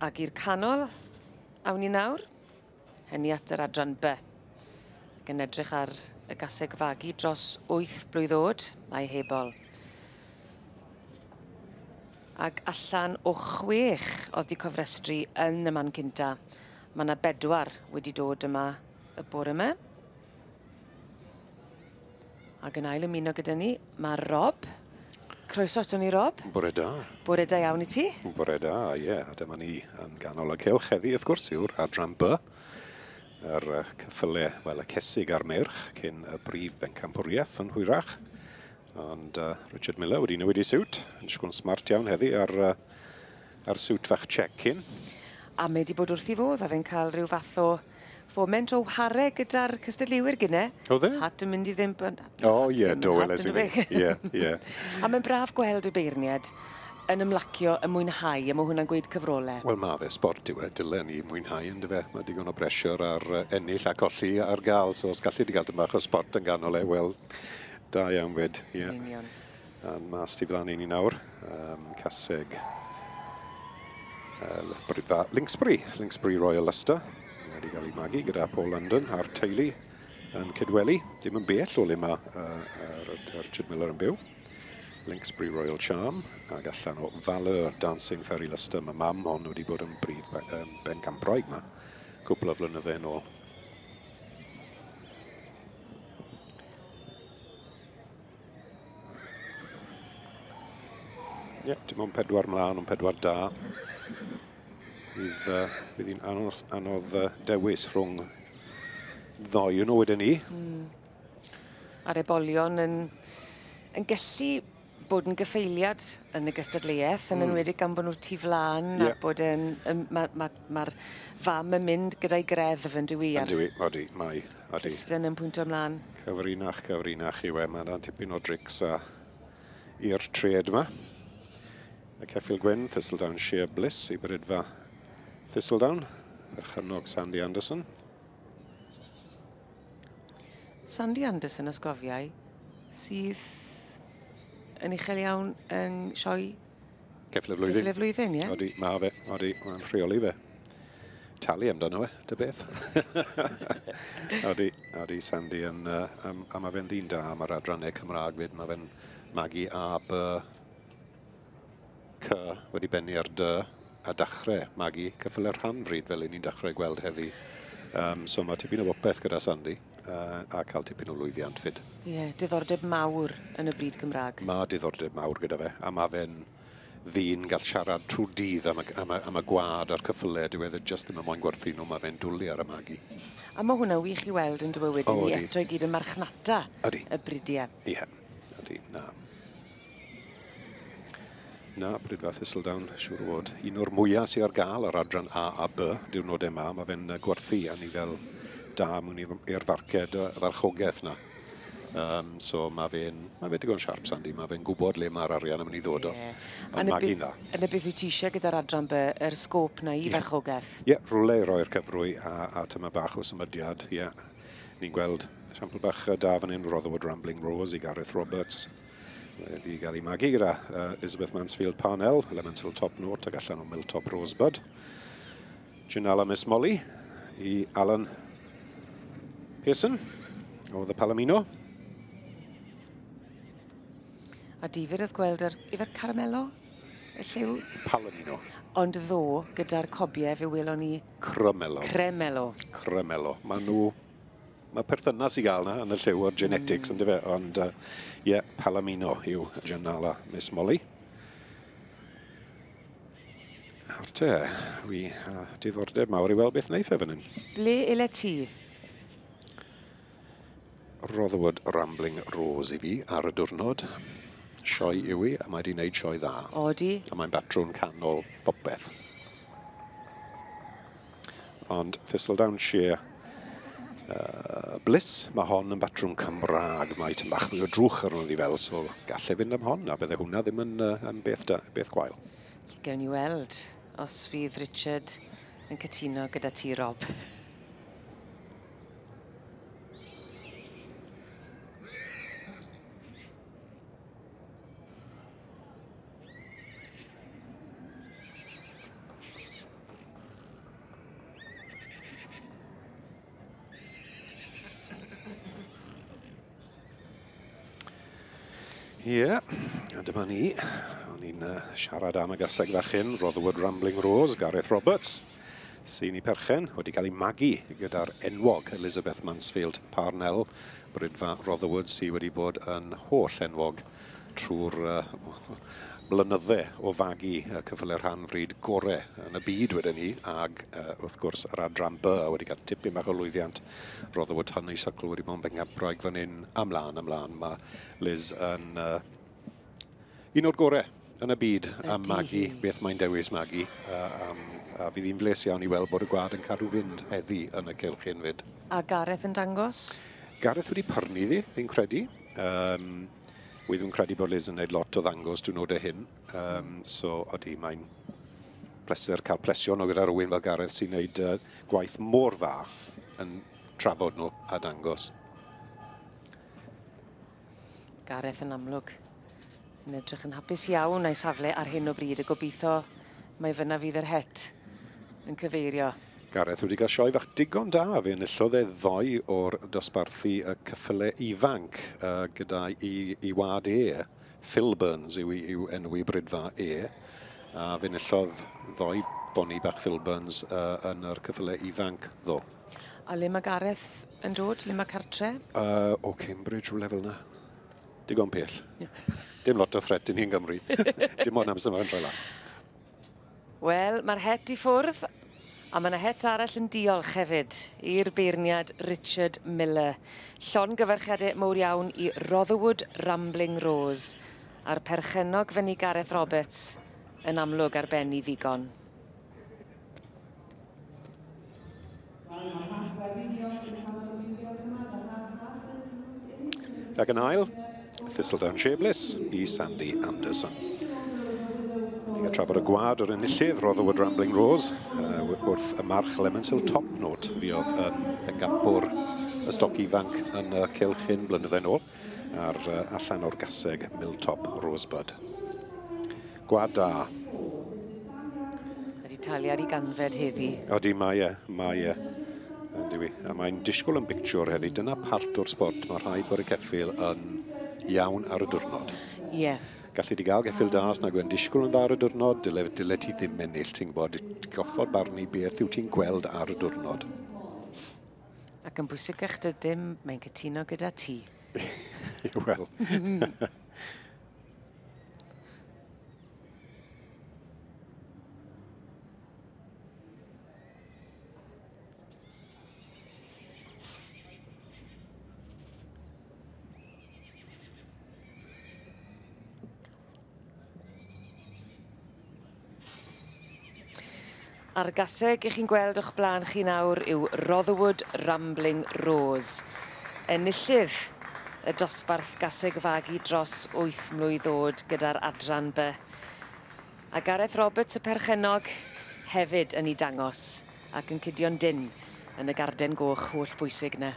Ac i'r canol, awn ni nawr, hynny at yr adran B. Ac yn edrych ar y gaseg fagu dros 8 blwydd oed a'i hebol. Ac allan o 6 oedd 'di cofrestru yn y man cynta, mae 'na 4 wedi dod yma y bore yma. Ac yn ail ymuno gyda ni, mae Rob. Croeso ato ni, Rob. Bore da. Bore da iawn i ti. Bore da, ie. Yeah. A dyma ni yn ganol y cylch heddi, wrth gwrs, yw'r adran B. Yr cyffyle, wel, y cesig a'r meirch cyn y brif bencampwriaeth yn hwyrach. Ond Richard Miller wedi newid ei siwt. Yn disgwyl smart iawn heddi ar, ar siwt fach check-in. A mae wedi bod wrth ei fodd, a fe'n cael rhyw fath o foment o whare gyda'r cystadleuwyr gynne. Oedd e? Hat yn mynd i ddim... O ie, do, weles i ni. Ie, ie. A mae'n braf gweld y beirniad yn ymlacio, yn mwynhau, a mae hwnna'n gweud cyfrolau. Wel, mae fe sport yw e, dylen ni mwynhau yn dyfe. Mae digon o bressure ar ennill a colli ar gael, so os gallu di gael tyn bach o sport yn ganol e, wel, da iawn fyd. Ie. Yn union. A mas tu flaen i ni nawr, caseg Bridfa Linksbury, Linksbury Royal Leicester, wedi cael ei magu gyda Paul London a'r teulu yn Cydweli, dim yn bell o le mae Richard Miller yn byw. Linksbury Royal Charm, ac allan o Valor Dancing Ferry Leicester. Mae mam hon wedi bod yn brif bencampwraig yma cwpl o flynydde yn ôl. Ie, yeah, dim ond 4 mlaen, ond 4 da. Fydd, fydd hi'n anodd, anodd dewis rhwng ddoi nhw wedyn ni. A'r ebolion yn, yn gallu bod yn gyffeiliad yn y gystadleuaeth, yn enwedig gan bod nhw tu flaen a bod e'n... Mae'r ma, ma, ma fam yn mynd gyda'i greddf yn dywi. Yn dywi, odi, mae. Odi. Kristen yn pwynto ymlaen. Cyfrinach, cyfrinach yw e. Mae yna tipyn o drics a i'r trade yma. Y ceffyl gwyn, Thistledown Sheer Bliss i Brydfa Thistledown. Perchennog Sandy Anderson. Sandy Anderson, os gofiai, sydd yn uchel iawn yn sioe Ceffyl y flwyddyn. Ceffyl y flwyddyn, ie. Odi, mae fe, odi, mae'n rheoli fe. Talu amdano fe, dy beth. Odi, odi, Sandy yn, a mae fe'n ddyn da am yr adrannau Cymraeg fyd, mae fe'n magu A, B, C wedi bennu ar D a dachrau magu ceffylau rhan-fryd fel 'y ni'n dechrau gweld heddi. So mae tipyn o bopeth gyda Sandy a cael tipyn o lwyddiant fyd. Ie, yeah, diddordeb mawr yn y bryd Cymraeg. Mae diddordeb mawr gyda fe, a mae fe'n ddyn gall siarad trwy'r dydd am y, am y, am y gwad a'r cyffylau, dyw e jyst ddim yn moyn gwerthu nhw, mae fe'n dwlu ar y magu. A mae hwnna wych i weld yn dyw e wedyn ni eto i gyd yn marchnata y bridiau. Ie, yeah, ydy, na. Na, Brydfa Thistledown, siŵr o fod. Un o'r mwyaf sydd ar gael ar adran A a B diwrnodau yma. Mae fe'n gwerthu anifail da mewn i'r farced y farchogaeth na. So mae fe'n mae fe digon siarp, Sandy. Mae fe'n gwybod le mae'r arian yn mynd i ddod o. Yeah. Ond magu'n dda. Yna beth wyt ti eisiau gyda'r adran B, yr sgôp na i yeah. farchogaeth? Ie, yeah, rhywle i roi'r cyfrwy a tyma bach o symudiad. Ie. Yeah. Ni'n gweld esiampl bach da fan hyn, Rotherwood Rambling Rose i Gareth Roberts. Wedi gael ei magu gyda Elizabeth Mansfield Parnell, Elemental Top Note ac allan o Milltop Rosebud. Janala Miss Molly i Alan Pearson o The Palomino. A difyr oedd gweld yr, ifer caramello? Y lliw? Palomino. Ond ddo, gyda'r cobiau, fe welon ni... Cremello. Cremello. Cremello. Maen nhw... Mae perthynas i gael na yn y lliw o'r genetics, mm. Yndyfe? Ond, ie, yeah, Palomino yw Janala Miss Molly. Nawr te, wi diddordeb mawr i weld beth wneith e fan hyn. Ble ile ti? Rotherwood Rambling Rose i fi ar y diwrnod. Sioe yw i, a mae wedi gwneud sioe dda. Odi. A mae'n batrwn canol popeth. Ond Thistledown Sheer Bliss, mae hon yn batrwm Cymraeg. Mae tyn bach mwy o drwch ar ôl i fel, so gallai fynd am hon, a bydde hwnna ddim yn, yn beth, da, beth gwael. Gewn ni weld os fydd Richard yn cytuno gyda ti, Rob. Ie, yeah, a dyma ni. O'n i'n siarad am y gaseg fach hyn, Rotherwood Rambling Rose, Gareth Roberts, sy'n ei perchen, wedi cael ei magu gyda'r enwog Elizabeth Mansfield Parnell, Brydfa Rotherwood, sydd wedi bod yn holl enwog trwy'r blynydde o fagu y cyffyle rhan fryd gore yn y byd wedyn ni, ag wrth gwrs yr adran B wedi cael tipyn bach o lwyddiant. Rotherwood Honeysuckle wedi bod yn bencampwraig fan hyn, ymlaen, ymlaen. Mae Liz yn un o'r gore yn y byd am magu beth mae'n dewis magu. A fydd hi'n bles iawn i weld bod y gwad yn cadw fynd heddi yn y cylch hyn fyd. A Gareth yn dangos? Gareth wedi pyrnu iddi, fi'n credu. Wy ddim yn credu bod Liz yn gwneud lot o ddangos diwrnodau hyn. So, odi, mae'n pleser cael plesio nhw gyda rhywun fel Gareth sy'n gwneud gwaith mor dda yn trafod nhw a dangos. Gareth yn amlwg yn edrych yn hapus iawn a'i safle ar hyn o bryd a gobeithio mai fyna fydd yr het yn cyfeirio. Gareth wedi cael sioe fach digon da, fe enillodd e ddoe o'r dosbarthu y cyffyle ifanc gyda i, i wad e. Phil Burns yw, yw enw i brydfa e. A fe enillodd ddoe boni bach Phil Burns yn yr cyffyle ifanc ddo. A le mae Gareth yn dod? Le mae cartre? O Cambridge, rhywle fel yna. Digon pell. Dim lot o threat i ni yn Gymru. Dim ond amser mae'n troi lan. Wel, mae'r het i ffwrdd, a mae yna het arall yn diolch hefyd i'r beirniad Richard Miller. Llongyfarchiadau mowr iawn i Rotherwood Rambling Rose a'r perchennog fyny Gareth Roberts yn amlwg ar ben i ddigon. Ac yn ail, Thistledown Shapeless i Sandy Anderson. Ni'n cael trafod y gwad o'r enillydd, Rotherwood Rambling Rose, wrth y march Lemons Hill Top Note, fuodd yn bencampwr y stoc ifanc yn y cylch hyn blynyddoedd nôl, ar allan o'r gaseg Milltop Rosebud. Gwad da. Wedi talu ar ei ganfed heddi. Odi, mae e, mae e. Yndyw i. A mae'n disgwyl yn bictiwr heddi. Dyna part o'r sport. Mae rhaid bod y ceffyl yn iawn ar y diwrnod. Ie. Yeah. Gallu di gael geffyl da os nag yw'n disgwyl yn dda ar y diwrnod, dyle, dyle ti ddim ennill, ti'n gwybod. Ti'n goffod barnu beth yw ti'n gweld ar y diwrnod. Ac yn bwysicach dy dim, mae'n cytuno gyda ti. Wel. A'r gaseg 'ych chi'n gweld o'ch blaen chi nawr yw Rotherwood Rambling Rose. Enillydd y dosbarth gaseg fagu dros 8 mlwydd oed gyda'r adran B. A Gareth Roberts y perchennog hefyd yn ei dangos ac yn cudio'n dynn yn y garden goch holl bwysig 'na.